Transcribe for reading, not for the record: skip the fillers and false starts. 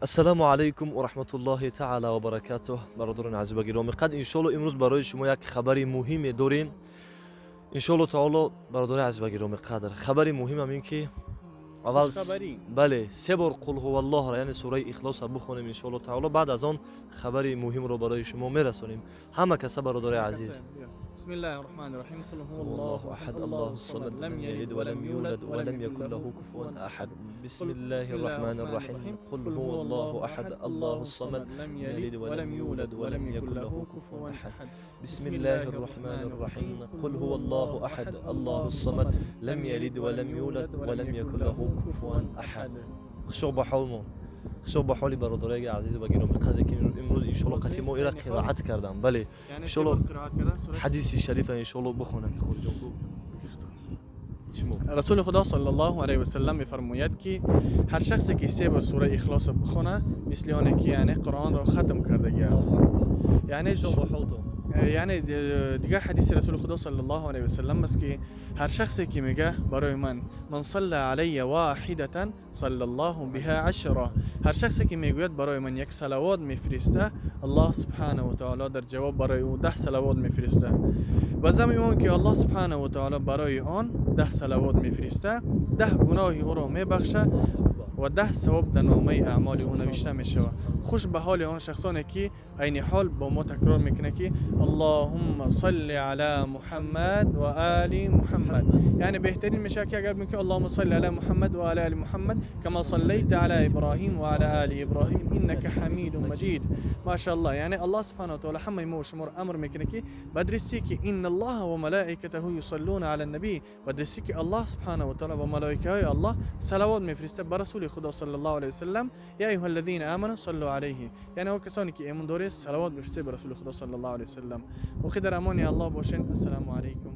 Ассалому алайкум ва раҳматуллоҳи таъала ва баракатуҳ. Бародарони азиз ва гиромӣ қадр, иншоалло имрӯз барои шумо як хабари муҳиме дорем. Иншоалло таоло, бародари азиз ва гиромӣ қадр, хабари муҳимам ин ки аввал Хушхабарӣ. Бале, се бор қул ҳуваллоҳро, яъне сураи Ихлосро бихонем, иншоалло таоло. Баъд аз он хабари муҳимро барои шумо мерасонем. Ҳама каса, бародари азиз. بسم الله الرحمن الرحيم. قل هو الله أحد، الله الصمد، لم يلد ولم يولد ولم يكن له كفوا أحد. بسم الله الرحمن الرحيم. قل هو الله أحد، الله الصمد، لم يلد ولم يولد ولم يكن له كفوا أحد. بسم الله الرحمن الرحيم. قل هو الله أحد، الله الصمد، لم يلد ولم يولد ولم يكن له كفوا أحد. Хушо ба ҳолмон, хушо ба ҳоли бародарои азиз ва гиромӣ қадре ки имрӯз иншоалло қати мо ира қироат кардам. Бале. یعنی иншоалло سه بار قرائت کردن سوره ҳадиси шарифа иншоалло бихонам. Худҷон, шумо. رسول خدا صلی الله علیه و سلم میفرماید که هر شخصی که سه بار سوره اخلاص را بخونه، مثل آنه که یعنی قرآن را ختم کردگی است. یعنی хушо ба ҳолтон. یعنی دیگه حدیث رسول خدا صلی الله علیه و سلم است که هر شخصی که میگه برای من، من صلى علی واحدة صلى الله بها عشرة، هر شخصی که میگوید برای من یک صلوات میفرسته، الله سبحانه و تعالی در جواب برای او 10 صلوات میفرسته. و زمان که الله سبحانه و تعالی برای آن 10 صلوات میفرسته، 10 گناه او را میبخشه و 10 ثواب در نامه اعمال او نوشته می شود. خوش به حال آن شخصانی که عین حال با ما تکرار میکنه که اللهم صل علی محمد و آل محمد. یعنی بهترین میشه که اگر میگه اللهم صل علی محمد و علی آل محمد كما صليت على ابراهيم وعلى آل ابراهيم انك حمید مجید. ماشاءالله. یعنی الله سبحانه و تعالی همه ما و شما رو امر میکنه که بدرستی که ان الله و ملائکته یصلون علی النبی، بدرستی که الله سبحانه و تعالی و ملائکه های الله صلوات میفرسته بر رسول خدا صلی الله علیه وسلم. یا ایها الذین آمنوا صلوا علیه. یعنی او کسانی که ایمان داره، صلوات بفرسته بر رسول خدا صلی الله علیه وسلم. و در امان الله باشین. السلام علیکم.